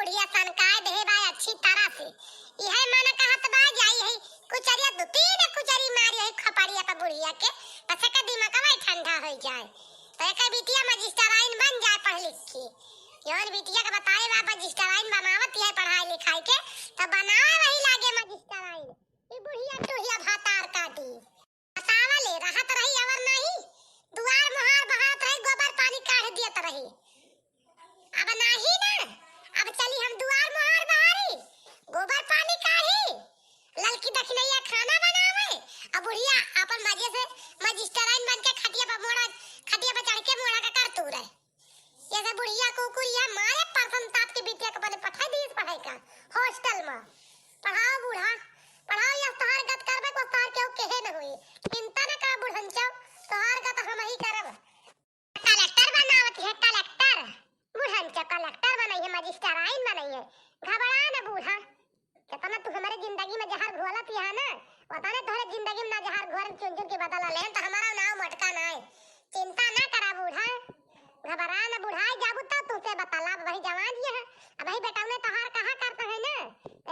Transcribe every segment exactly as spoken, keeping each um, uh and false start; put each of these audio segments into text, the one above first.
बुढ़िया सनकाए देहे बा अच्छी तरह से। इहे मन कहत बा जाई है कुचरिया, दू तीन कुचरी मारी है खपड़िया पर बुढ़िया के, बस के दिमागवा ठंडा हो जाए। तो एक बिटिया मजिस्टराइन बन जाए पढ़ लिख के। जौन बिटिया के बताए बा मजिस्टराइन बनावत है पढ़ाई लिखाई के, तो बनावे वही लागे मजिस्टराइन। ई बुढ़िया टुढ़िया भातार काटी। बतावले रहत रही अवर नाही, दुआर मुहार बहारत रही, गोबर पानी काढ़ दियत रही। अब नाही ना, अब चली हम दुआर मुहार बहारी, गोबर पानी काढ़ी, ललकी दखिनैया खाना बनावे, अब बुढ़िया अपन मजे से मजिस्टराइन बन के खटिया पर मोड़ा, खटिया पर चढ़ के मोड़ा का कर तू रहे। ये से बुढ़िया कुकुरिया मारे परसन ताप के बिटिया के बने पठाई दिस पढ़ाई का हॉस्टल में। पढ़ाओ बूढ़ा, पढ़ाओ, यस तोहार गत करबे, को तोहार केहू केहे न होई। चिंता न कर बुढ़ंचो, तोहार गत हम ही करब। कलेक्टर बनावत है, कलेक्टर। बुढ़ंचो कलेक्टर बनई है, मजिस्टराइन बनई है। घबरा न बूढ़ा, केतना तू हमरे जिंदगी में जहर घोलत यहाँ ना, वतने तोहरे जिंदगी में ना जहर घोरन, चुन चुन के बदला लेन, तो हमारा नाव मोटका ना है। चिंता ना करा बूढ़ा, घबरा ना बूढ़ा, जाबू तो तुझसे बतलाब, वही जवान ये है। अब वही बेटौने तोहार कहा करता है ना,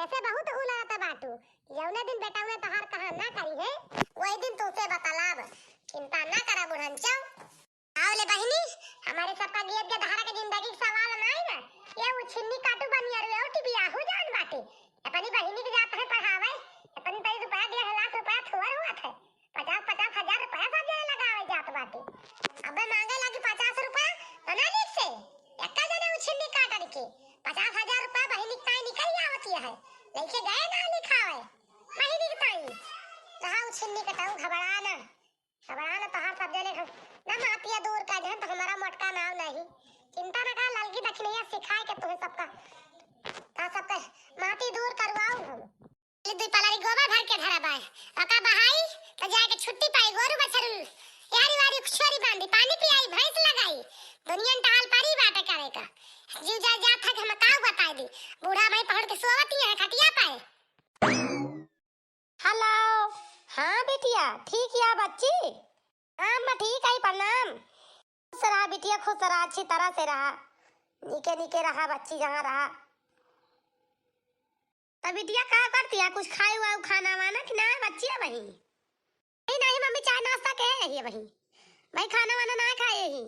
ऐसे बहुत उलरत बाटू। जौने दिन बेटौने तोहार कहा ना करी है, वही दिन तुझसे बतलाब। चिंता ना करा बुढ़ंचो। आओ ले बहिनी, हमारे सबका गेद के धारा के जिंदगी के सवाल नाई ना। ये उछिन्नी काटू बनिया रे, और टिबिया हो जान बाटे। अपनी बहिनी के जात है पढ़ावे, अपनी तई रुपया, डेढ़ लाख रुपया थोर हुआ थे। पचास पचास हजार रुपया सब जने लगावे जात बाटे। अबे मांगे लागी पचास रुपया, तो ना लिख से। एक्का जने उछिन्नी काटन के पचास हजार रुपया बहिनी के ताई निकल आवती है। लेके गए ना लिखावे। बहिनी के ताई। रहा उछिन्नी कटाऊ घबरा ना। घबरा ना, तोहार सब जने हम ना मातिया दूर का जहन तो हमारा मोटका नाव नहीं। चिंता ना कर, ललकी दखिनैया सिखाए के तुम्हें सबका, ता सबका माती दूर करवाऊ हम। ले दुई पलारी गोबर भर के धरा बाय, ओका बहाई तो जाए के छुट्टी पाई, गोरू बछरू, यारी वारी छोरी बांधी, पानी पियाई, भैंस लगाई, दुनिया में टहल पड़ी बाटे करे का। जीव जा जात है कि हम काऊ बताई दी, बूढ़ा भाई पहुड़ के सोवत ही है खटिया पाए। हेलो। हाँ बिटिया, ठीक या बच्ची? हाँ, मैं ठीक आई, प्रणाम। खुश रहा बिटिया, खुश रहा, अच्छी तरह से रहा, नीके नीके रहा बच्ची, जहाँ रहा। तब बिटिया का करती है, कुछ खाए हुआ खाना वाना कि ना बच्ची है वही? नहीं, नहीं मम्मी, चाय नाश्ता के है यही वही, भाई खाना वाना ना खाए यही।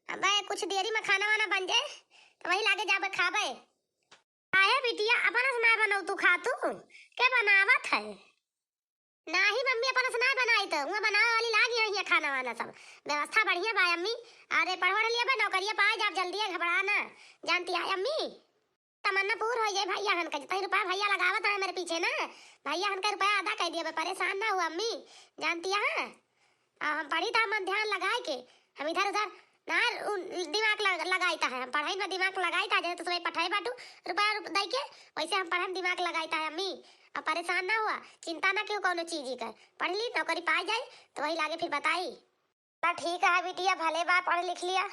अब भाई कुछ देरी में खाना वाना बन जाए तो वही लागे जाबे खाबे। काहे बिटिया, अपना से नाय बनऊ तू खातू? के बनावत है? नाही मम्मी, अपना से नाय बनाई तो हुआ बनावे वाली लागी है ये खाना वाना सब। व्यवस्था बढ़िया बा अम्मी। अरे पढ़ वढ़ लिया बा, नौकरिया पाए जाब जल्दी है, घबरा ना। जानती है अम्मी, तमन्ना पूर हो जाए भैया हन का, जितना रुपया भैया लगावत है मेरे पीछे ना, भैया हन का रुपया आधा कर दिया बा, परेशान ना हुआ अम्मी। जानती है आ, हम पढ़ी त हम ध्यान लगाए के, हम इधर उधर ना उ, दिमाग लग, लगाई ता है, हम पढ़ाई में दिमाग लगाई ता, जैसे तो सुबह पढ़ाई बाटू रुपया रुप, दई के, वैसे हम पढ़ाई में दिमाग लगाई ता है अम्मी। अब परेशान ना हुआ, चिंता ना क्यों कौनो चीज ही कर, पढ़ ली नौकरी पाई जाए तो वही लागे फिर बताई। ना ठीक है बिटिया, भले बा पढ़ लिख लिया,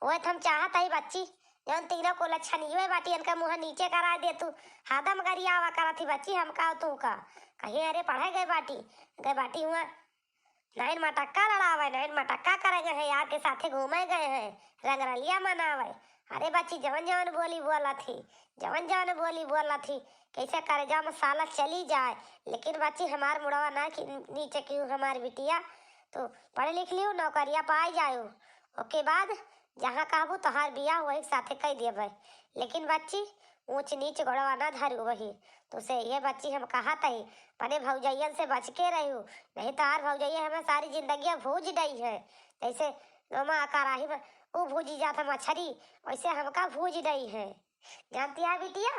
वह तो हम चाहत है बच्ची, जौन तीनों को लक्षण ये बाटी इनका मुँह नीचे करा दे तू, हरदम गरियावा करत ही बच्ची, हम का तू का, कहीं अरे पढ़े गए बाटी, गए बाटी हुआ नाइन मटक्का लड़ावे, नाइन मटक्का करे गए हैं, यार के साथे घूमे गए हैं, रंगरलिया मनावे। अरे बच्ची, जवन जवन बोली बोलत ही, जवन जवन बोली बोलत ही, कैसे करेजा में साला चली जाए, लेकिन बच्ची हमार मुड़वा ना कि नीचे की हमार बिटिया, तो पढ़ लिख लियो, नौकरिया पाई जायो, ओके बाद जहाँ कहबू तोहार बियाह वही साथे कई देबे। लेकिन बच्ची, ऊंच नीच गोड़वा ना धरू वही। तो से ये बच्ची हम कहत हई, अपने भौजैयन से बच के रहू, नहीं तो आर भौजैया हमें सारी जिंदगिया भूज डई है। जैसे नोमा कराही में ऊ भूजी जात है मछरी, वैसे हमका भूज डई है। जानती है बिटिया?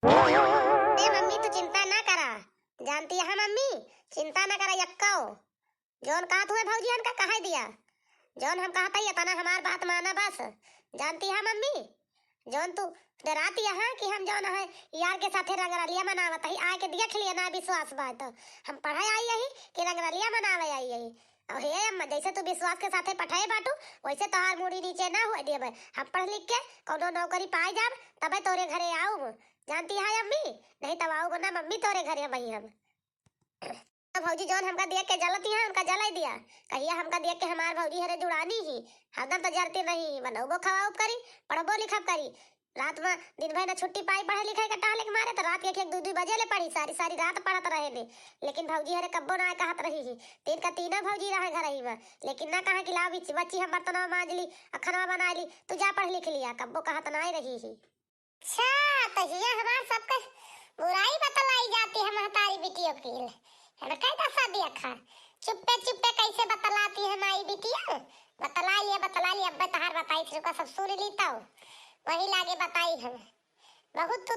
ए मम्मी, तू चिंता ना करा। जानती है मम्मी, चिंता ना करा यक्को। जौन कहत हुए भौजी, हमका कहे दिया। जौन हम कहत हई, इतना हमार बात माना बस। जानती है मम्मी, जौन तू डराती है कि हम जौन है यार के साथे रंगरलिया मनावत हई, आके देख लिया ना विश्वास बा तो। हम पढ़े आई यही कि रंगरलिया मनावे आई यही? अब हे अम्मा, जैसे तू विश्वास के साथे पठाए बाटू, वैसे तोहार मूड़ी नीचे ना हुए देबे। हम पढ़ लिख के कौनो नौकरी पाए जाब, तबे तोरे घरे आऊब। जानती है अम्मी, नहीं तब आऊब ना मम्मी तोरे घरे वही हम। तो भौजी जौन हमका देख के जलती है, उनका जलाई दिया। कहिया हमका देख के हमार भौजी हरे जुड़ानी ही, हरदम तो जरती नहीं, बनौबो खवाउब करी, पढ़बो लिखब करी। रात मा दिन भर ना छुट्टी पाई पढ़े लिखे के टहले के मारे, तो रात के एक एक दुइ दुइ बजे ले पढ़ी, सारी सारी रात पढ़त रहे ले। लेकिन भौजी हरे कब्बो ना कहत रही ही। तीन का तीनों भौजी रहे घर ही मा, लेकिन ना कहा कि लाओ बिच-, बच्ची हम बर्तनवा मांज ली, अ खनवा बनाइ ली, तू जा पढ़ लिख लिया, कब्बो कहत ना रही ही। अच्छा, तो हिया हमार सबके बुराई बतलाई जाती है महतारी बिटियों की। है ना, कह दसा दिया खा। चुप्पे चुप्पे कैसे बतलाती है माई बिटिया? बतलाई है, बतलाई, अब तहार बताई थी, रुका सब सुन ली तो वही लागे बताई हम। बहुत तू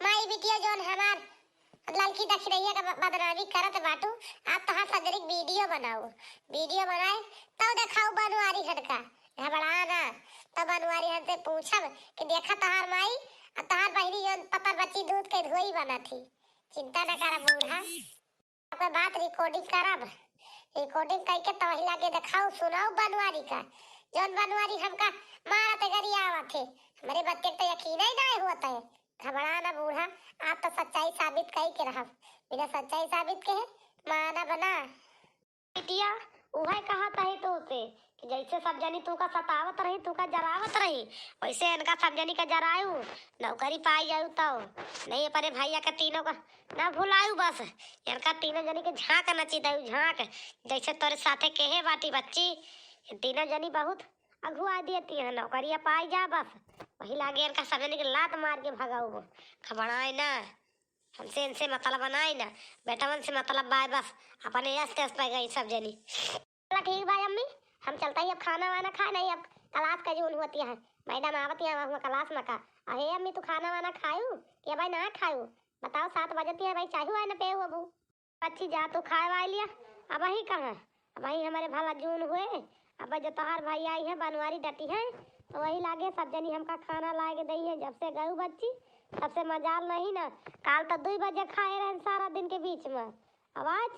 माई बिटिया जौन हमार ललकी दखिनैया का ब-, बदनामी करत बाटू। आप तहार सजरी के वीडियो बनाऊ, वीडियो बनाए तब देखाऊ बनवारी हन का। घबरा ना, तब बनवारी हन से पूछब कि देखा तहार माई आ तहार बहिनी जौन पतर बच्ची दूध के धोई बनत ही। चिंता ना करा बूढ़ा, आपका बात रिकॉर्डिंग करब, रिकॉर्डिंग करके तब वही लागे देखाऊ, सुनाऊ बनवारी का। जौन बनवारी हमका मारत गरियावत है, हमरे बच्चे के तो यकीन ही ना होत है। घबरा ना बूढ़ा, आप तो सच्चाई साबित कई के रहब, बिना सच्चाई साबित के मानब ना। बिटिया, उहे कहत है तोसे कि जैसे सब जनी तू का सतावत रही, तू का जरावत रही, वैसे इनका सब जनी का जरायू, नौकरी पाई जायू तो। नहीं, अपने भैया के तीनों का ना भुलायू, बस इनका तीनों जनी के झांक नची दयू, झांक। जैसे तोरे साथे केहे बाटी बच्ची, ये तीनों जनी बहुत अगुआ देती है, नौकरिया पाई जा बस। वही लागे इनका सब जनी के लात मार के भगाऊ। घबराए ना, हमसे इनसे मतलब बनाए ना, बेटवन से मतलब बाय बस, अपने यस तस पे गई सब जनी। चला ठीक बा अम्मी, हम चलता ही अब खाना वाना खाए, नहीं अब क्लास का जून होती है, मैडम आवती है वहाँ क्लास में का। अहे अम्मी, तू खाना वाना खायू कि भाई ना खायू? बताओ, सात बजती है भाई, चाहू आए ना पेऊ अबू। बच्ची जा तू खाए वाए लिया, अब वही कहाँ, अब वही हमारे भला जून हुए। अब जो तोहार भाई आई है बनवारी डटी है, तो वही लागे सब जनी हमका खाना लाए के दई है। जब से गयू बच्ची, तब से मजाल नहीं ना। काल तो दुई बजे खाए रहन सारा दिन के बीच में, अब आज,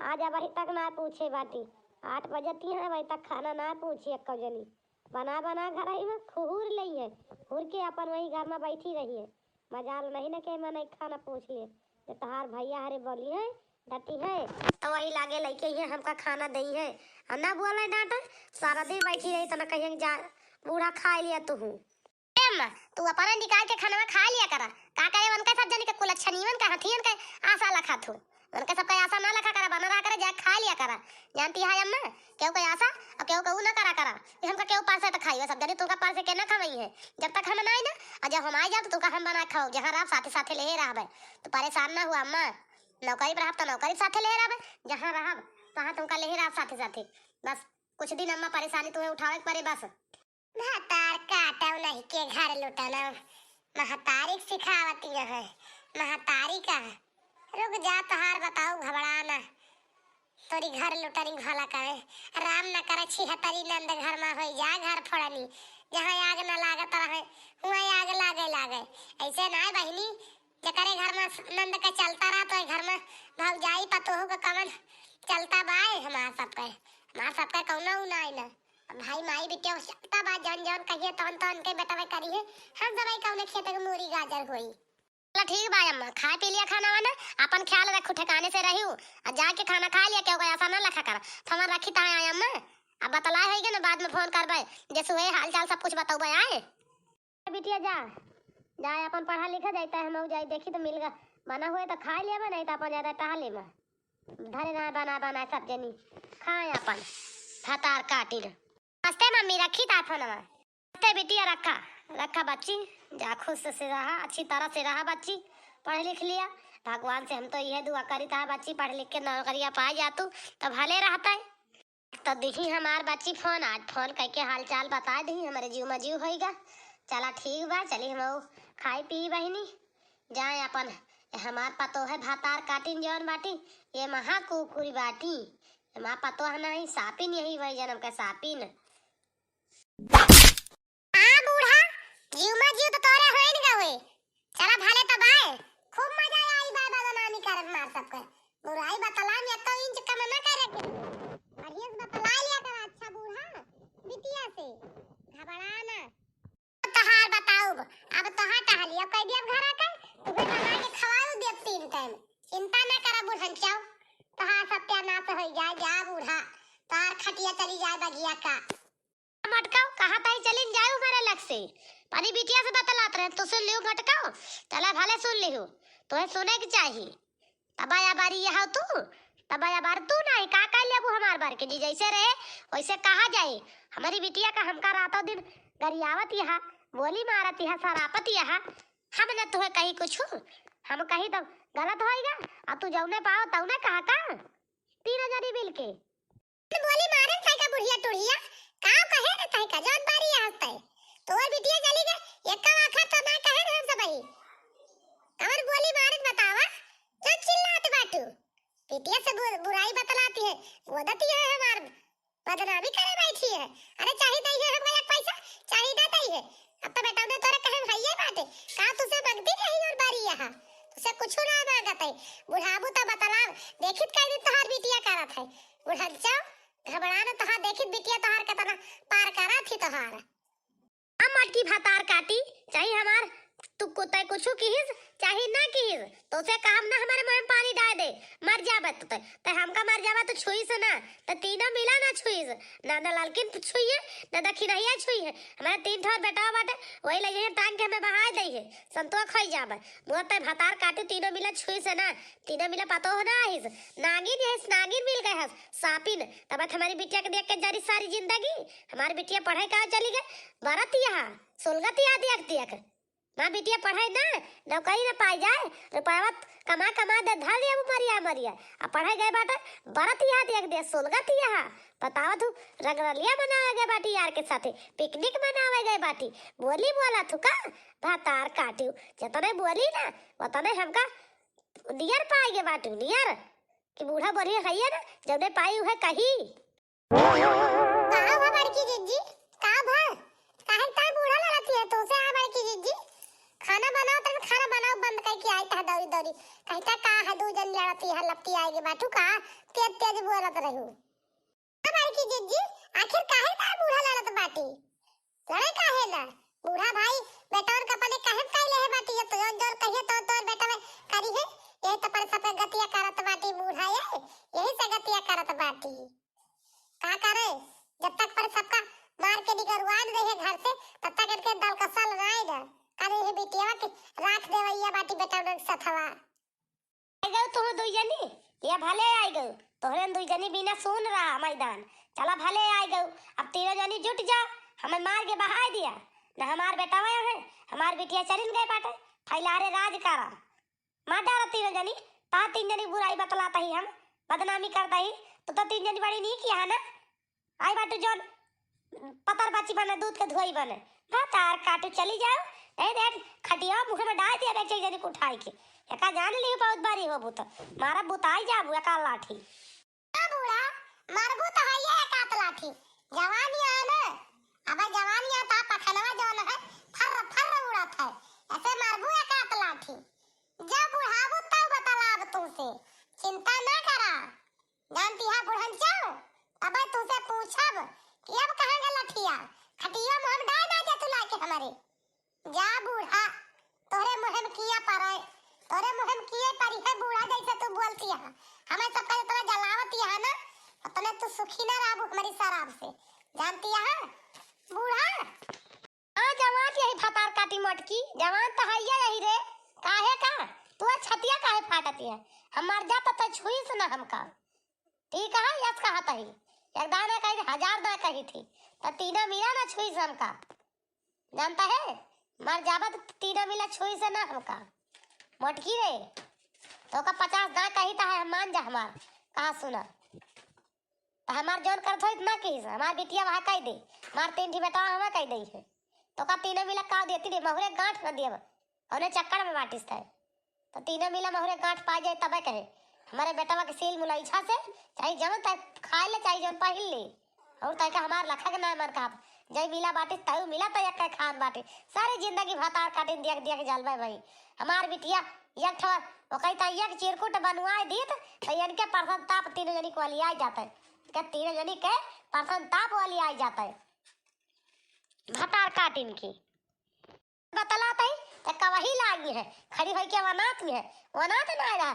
आज अब अभी तक ना पूछे बाटी। आठ बजे ती हैं, अभी तक खाना ना पूछी एक्को जनी। बना बना घर ही में खुहुर लई है, हुर के अपन वही घर में बैठी रही है। मजाल नहीं न के मनई खाना पूछ लिए। जे तहार भैया हरे बोली है, डटी है, तो वही लागे लइके ही हमका खाना दई है। और ना बोले डांटे, सारा दिन बैठी रही तो ना कहिए जा, बूढ़ा खाए लिया तू हूँ। ए अम्मा, तू अपना निकाल के खानवा खा लिया करा। का करे, उनका सब जनी के कुलच्छनीवन का हथियन के आशा लखा थू। उनका सबका आशा ना लखा करा, बना रहा करे, जा खा लिया करा। जानती है अम्मा, केहू का आशा और केहू का ऊ ना करा करा। ये हमका केहू परसे तो खाई, सब जनी तुमका परसे के ना खवाई है। जब तक हम ना आई ना, और जब हम आई जाब तो तुमका हम बना खाओ, जहाँ रहब साथे साथे लेहे रहबे। तो परेशान ना हुआ अम्मा, नौकरी पर रहब तो नौकरी साथे लेहे रहबे, जहाँ रहब तहाँ तुमका लेहे रहब साथे साथे। बस कुछ दिन अम्मा परेशानी तुम्हें उठावे के पड़े बस। भतार काटव नहीं के घर लुटनव। महतारी के सिखावती है। महतारी का। रुक जा, तोहार बताऊ, घबरा ना। तोरी घर लुटनी भला करे। राम न करे छिहतरी नंद घर में होई जा घर फोड़नी। जहाँ आग न लागत रहे, हुआं आग लागे लागे। ऐसे ना बहिनी, जेकरे घर में नंद के चलता रहा, तो घर में भौजाई पतोहू के कवन चलता बाय। हमार सबके, हमार सबके कौनो उ ना आई ना। भाई माई बिटिया के चलता बा, जौन जौन कहिए तौन तौन के बेटवे करिए। हम सबई कौने खेत के मूरी गाजर होई। चला ठीक बा अम्मा, खाए पी लिया खाना वाना, अपन ख्याल रखू, ठिकाने से रहियो, आ जाके खाना खा लिया, केहू का आशा ना लखा करा। तो हमार रखी ताए आए अम्मा, अब बतलाए होइगे ना, बाद में फोन करबे, जैसे हुए हाल चाल सब कुछ बतौबे आए। बिटिया जा, जाए अपन पढ़ा लिखा जाए, तै हम जाए देखी तो मिल गा, बना हुए तो खा लेबे, नहीं तो अपन जाए टहले में। धरे ना बना बना सब जनी खाए अपन भतार काटिन। नमस्ते मम्मी, रखी ता फोनवा। नमस्ते बिटिया, रखा, रखा बच्ची, जा खुश से रहा, अच्छी तरह से रहा बच्ची, पढ़ लिख लिया। भगवान से हम तो यह दुआ करी था बच्ची, पढ़ लिख के नौकरिया पा जा तू, तो भले रहता है। तो दिही हमार बच्ची फोन, आज फोन करके हाल चाल बता दिही, हमारे जीव में जीव होइगा। चला ठीक बा, चली हम खाई पी बहिनी, जाए अपन। हमार पतो है भातार काटिन जौन बाटी, ये महा कुकुरी बाटी, हमार पतो है नहीं, सापिन यही वही जन्म का सापिन। आ बूढ़ा, जीव में जीव तो तोरे होइन गए। चला भले तो बाय, खूब मजा आई बाय बदनामी करत मार सबके। बुराई बतलाम या तो इंच कम ना करे के। बढ़िया से बतला लिया कर अच्छा बूढ़ा, बिटिया से। घबरा ना। तहार बताऊब, अब तहार टहलिया कह दिया घर आके, तुम्हें बना के खवाऊ दिया तीन टाइम। चिंता ना करा बूढ़न चाऊ, तहार सत्यानाश हो जाए, जा बूढ़ा, तहार खटिया चली जाए बगिया का। मटकाओ, कहा ताई चलिन जाए हमारे लग से। अपनी बिटिया से बतलात रहे, तू सुन लिहू भटकाओ, चला भले सुन लिहू, तोहे सुने के चाही। तब आया बारी यहाँ तू, तब आया बार तू नहीं, का कर लेबू हमार बार के जी, जैसे रहे वैसे कहा जाए। हमारी बिटिया का हमका रातों दिन गरियावत यहाँ, बोली मारत यहाँ, सरापत यहाँ। हम न तुहे कही कुछ, हम कही तब गलत होइगा, और तू जौने पाओ तौने कहा का? तीनों जनी मिल के बोली मारन तै का बुढ़िया टुढ़िया, का कहे न तै का जौन बारी यहाँ तै। तोर बिटिया चली गए, एक आखा तो ना कहे न हम सबही। कवन बोली मारन बतावा, जो चिल्लात बाटू। बिटिया से बु-, बुराई बतलाती है, वो दती है हमार बदनामी करे बैठी है। अरे चाही दई है हमका एक पैसा, चाही ना दई है। अब तो बेटा ने तोरे कहे भैया बाटे, का तुसे मंगती नहीं और बारी यहाँ, तुसे कुछ ना मांगत है। बुढ़ाबू तो बतलाव, देखित कई दिन तोहार बिटिया करत है। बुढ़ंचो, घबरा न तोहार, देखित बिटिया तोहार केतना पार करा थी तोहार। हम मटकी भतार काटी, चाहे हमार तू को-, तै कुछु किहिस, चाहे ना किहिस, तोसे काम ना हमारे मुँह में पानी डाल दे, मर जाबे तो तै, तै हमका मर जाबे तो छुईस ना, तै तीनों मिला ना छुईस, ना, ना ललकिन छुई है, ना दखिनहिया छुई है, हमारे तीन ठो बेटा बाटे, वही लगे हैं टांग के हमें बहाय दे है, संतोष खोई जाबे, मुँह तै भतार काटी तीनों मिला छुईस ना, तीनों मिला पतो हो ना आहिस, नागिन यहिस, नागिन मिल गए हस, सापिन, तब हमारी बिटिया के देख के जरी सारी जिंदगी, हमारी बिटिया पढ़े का चली गए, बरत यहाँ, सोलगत यहाँ देख देख। माँ बिटिया पढ़े ना, नौकरी ना पाई जाए, रुपया कमा कमा दे धर लिया मरिया मरिया। आ पढ़े गए बाटे, बरत यहाँ देख दे, सोलगत यहाँ। बतावा तू, रंगरलिया मनावे गए बाटी यार के साथे, पिकनिक मनावे गए बाटी। बोली बोला तू का, भतार काटियो, जतने बोली ना, वतने हमका नियर पाए गए बाटू, नियर। कि बूढ़ा बढ़िया है ना, जौने पाई उहे कही। का भा बड़की जिज्जी, का भा? काहे ताई बूढ़ा लड़ती है तोसे? आ बड़की जिज्जी, खाना बनाओ, तन खाना बनाओ बंद करके आई ता दौरी दौरी। कहता का है दू जन लड़ती है, लपटी आएगी बाटू का, तेज तेज बोलत रहू। आ बड़की जिज्जी, आखिर काहे ताई बूढ़ा लड़त बाटी? लड़े काहे ना? बूढ़ा भाई बेटौर का अपने काहे कइले है बाटी, ये तो जौन जौन कहिए तो तोर बेटा में करी है, यही तो पर सबके गतिया करत बाटी बूढ़ा ये, यही से गतिया करत बाटी। का करे, जब तक पर सबका मार के निकरवा न रहे घर से, तब तक इनके दल का सल राय न करे, ये बिटिया के राख देवैया बाटी बेटौर सथवा। आई गऊ तुम दुई जनी, या भले आई गऊ, तोहरे दुई जनी बिना सुन रहा मैदान। चला भले आई गऊ, अब तीनों जनी जुट जा, हमें मार के बहाय दिया। न हमार बेटवा है, हमार बिटिया चलिन गए बाटे, फैलारे राज करा। मार डारा तीनों जनी, ता तीन जनी बुराई बतलाता ही हम, बदनामी करता ही, तो, तो तीन जनी बड़ी नीक यहाँ ना। आई बाटू जौन पतर बाची बने, दूध के धोई बने। भतार काटू चली जाओ, नहीं देख खटिया मुँह में डाल दिया बेचे जनी को उठाई के। एका जान ली बहुत बारी होबू तो, मारा बुताई जाबू एका लाठी। ए बूढ़ा, मरबू तो है ये एक आत लाठी। जवानी है ना, अब जवानी है ता पखनवा जौन है, फर्र फर्र उड़त है, ऐसे मरबू एक आत लाठी। जब बुढ़ाबू तब बतलाब तुमसे, चिंता ना करा। जानती है बुढ़न जाओ, अब तुमसे पूछब कि अब कहाँ गए लठिया? खटिया में हम डाल ना दे तू लाके हमारे। जा बूढ़ा, तोरे मुँह में किया पड़े, तोरे मुँह में किए पड़ी है बूढ़ा, जैसे तू बोलती है। हमें सबका जितना जलावती है ना, उतने तू सुखी ना रहबू हमारी शराब से, जानती है बूढ़ा। हाँ, जवान यही भतार काटी मटकी, जवान तो हैया यही रे। काहे का? तू छतिया काहे फाटती है? हम मर जाता तो छुईस ना हमका। ठीक है, यस कहा तही। एक दाना कही थी, हजार दाना कही थी। तो तीनों मिला ना छुईस हमका। जानता है? मर जाबा तो तीनों मिला छुईस ना हमका। मटकी रे। तो का पचास दाना कही था है, हम मान जा हमार। कहा सुना। त हमार जौन करत होई त ना कहिस, हमार बिटिया वहाँ कह दे, हमार तीन ठी बेटवा हमें कह दे है। तो का तीनों मिला का देती रे, महुरे गांठ न दियब, औने चक्कर में बाटिस तै। तो तीनों मिला महुरे गांठ पा जाए तबे कहे, हमारे बेटवा के सील मुलैछा से, चाहे जौन तै खाए ले, चाहे जौन पहिन ले, और तै का हमार लखा के ना मन कहब, जय मिला बाटिस तय मिला तय एक खान बाटे। सारी जिंदगी भतार काटिन दिया के दिया के जलबे भाई। हमार बिटिया एक ठो ओकई त एक चिरकुट बनवाए दीत, त इनके परसन ताप तीनों जनी को लियाई जाते। के तीनों जनी के परसन ताप वाली आई जाता है। भतार काटिन की बतलात है, त कवही लागी है, खड़ी होई के वनात में है, वनात ना रहा,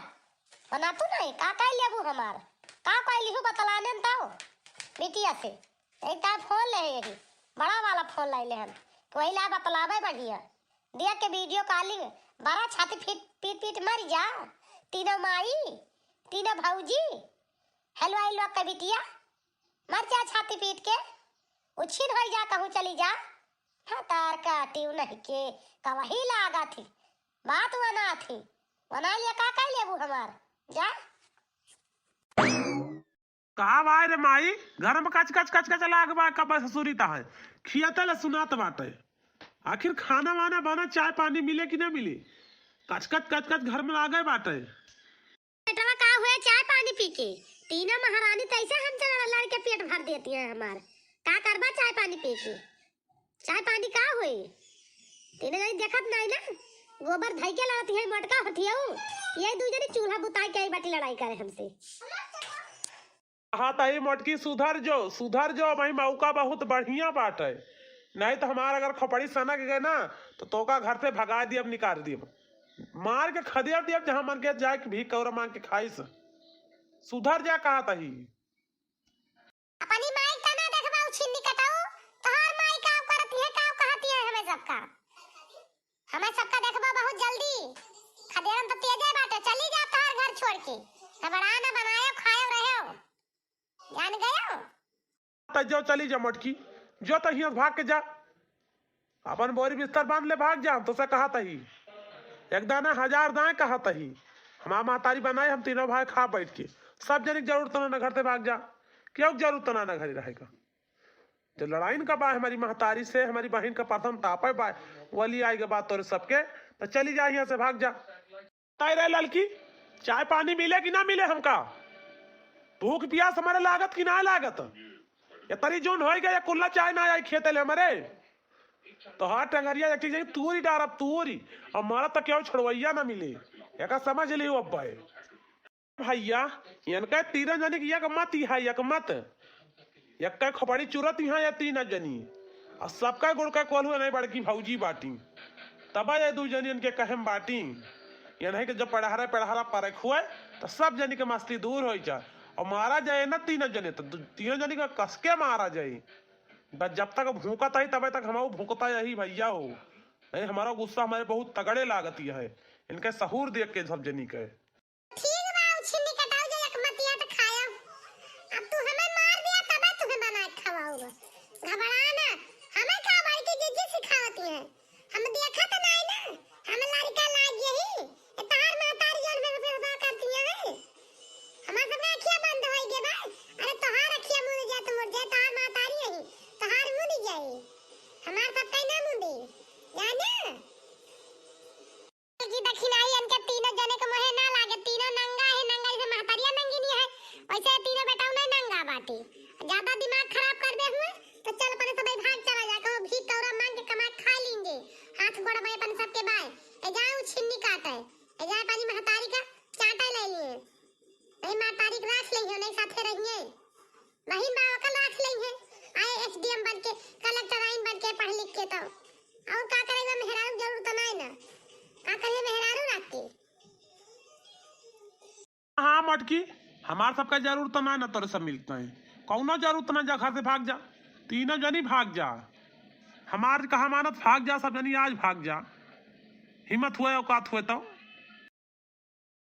वनातू नहीं, का कह लेबू हमार, का कह लिहू बतलाने में ताओ, बिटिया से, एक तार फोन ले है यही, बड़ा वाला फोन ले ले हम, कोई ला बतलावे बढ़िया। देख के video calling, बड़ा छाती पीट, पीट, पीट मर जा। तीनों माई, तीनों भौजी, हेलवाई लोग के बिटिया, मर जा छाती पीट के, उछिन होई जा, कहूँ चली जा। हाँ, तार काटिउ नहीं के, कवही लागा थी, बात वना थी, वना लिया का कर लेबू हमार, जा। का बाय रे माई, घर में कच कच कच कच लाग बा, कब ससुरी ता है, खियाते ले सुनात बाटे। आखिर खाना वाना बना, चाय पानी मिले कि ना मिले, कच कच कच कच घर में लागे बाटे। बेटवा का हुए चाय पानी पी के? तीनों महारानी तैसे हमसे लड़, लड़ के पेट भर देती हैं हमार। का करबा चाय पानी पी के? चाय पानी का हुए? तीनों जनी देखत नहीं ना, गोबर धई के लड़ती है, मोटका होती है उ। ये दू जनी चूल्हा बुताई के आई बाटी लड़ाई करे हमसे। कहा तही मोटकी, सुधर जो, सुधर जो, भाई मौका बहुत बढ़िया बाटे, नहीं तो हमार अगर खोपड़ी सनक गए ना तो तोका घर से भगा दियब, निकाल दियब, मार के खदेड़ दियब, जहाँ मन के जाए के भीख कौरा मांग के खाइस। सुधर जा कहा तही। अपनी माई का ना देखबा उ छिन्नी कटाऊ, तोहार माई का करती है, का कहती है हमें सबका। हमें सबका देखबा बहुत जल्दी। खदेड़न तो तेजे बाटे, चली जा तोहार घर छोड़ के। घबड़ा ना बनायो, खायो रहो। जान गयो? त जो चली जा मोटकी, जो त हियां से भाग के जा। अपन बोरी बिस्तर बांध ले, भाग जा, हम तोसे कहा तही। एक दाना हजार दाएं कहा तही। हमार महतारी बनाए, हम तीनों भाई खा बैठ के। सब जनी के जरूरत ना, ना घर से भाग जा। केहू के जरूरत ना, ना घरे रहे का। जो लड़ाइन का बा हमारी महतारी से, हमारी बहिन का प्रथम तापे बा, वली आई के बात तोरे सबके, तो चली जा यहाँ से, भाग जा। ताई रे ललकी, चाय पानी मिले कि ना मिले हमका? भूख पियास हमारे लागत कि ना लागत? ये तरी जौन होई गए, कुल्ला चाय ना आई खेते ले हमारे। तोहार टंगरिया एक चीज तूरी डारब, तूरी। और मारा तो केहू छोड़वैया ना मिले। एका समझ लियो अब्बा। भैया, इनका तीनों जनी के एक मत ही है, एक मत। एक का खोपड़ी चुरत ही है या तीनों जनी। और सबका गुड़ का कोल्हू नहीं बड़की भौजी बाटी। तब ये दू जनी इनके कहे में बाटी। इन्हें के जब पड़हरा, पड़हरा परख हुए, तो सब जनी के मस्ती दूर हो जा। और मारा जाए ना तीनों जने, तो दू-, तीनों जनी का कस के मारा जाए। बस जब तक भूकत आई, तब तक हम भूकता यही भैया हो। नहीं, हमारा गुस्सा हमारे बहुत तगड़े लागत है। इनके सहूर देख के सब जनी के। ठीक बा, उ छिन्नी कटाऊ जे एक मतिया त खायब। अब तू हमें मार दिया तबे तुहे बना के खवाऊब। घबरा ना, हमें का बड़की जीजी सिखावती है। हम देखत नाई ना, हम लड़का लाग यही। ए तहार महतारी जौन में फिर बा करती है। हमार सबका अखिया बंद होई गे बा। अरे तोहार अखिया मुंद जाए तो मुड़ जाए, तहार महतारी यही। तहार मुंद जाए। हमार सबका ना मुंदी। जाने? की दखिनाई इनके तीनों जने के मोहे ना लागे, तीनों नंगा है, नंगा जैसे महतरिया नंगिनी है, वैसे तीनों बेटौने नंगा बाटी। ज्यादा दिमाग खराब कर दे हुए, तो चल अपने सबई भाग चला जा, कहूँ भीख कौरा मांग के कमा के खा लेंगे। हाथ गोड़ में अपन सबके बाय, ए जाए उ छिन्नी काटे, ए जाए अपनी महतारी का चाटे ले लिए। नहीं महतारी के राख लेंगे, नहीं साथे रहिए। बहिन बा ओकर राख लेंगे। आए एसडीएम बन के, कलेक्टर आइन बन के, पढ़ लिख के तो। और का करेगा मेहरारू, जरूरत तो नहीं ना। का करिए मेहरारू राख के? हाँ मटकी, हमार सबका जरूरत ना, ना तोरे सब मिलता है। कौनो जरूरत ना, जा घर से भाग जा। तीनों जनी भाग जा। हमार कहा मानत, भाग जा, सब जनी आज भाग जा। हिम्मत हुए, औकात हुए तो।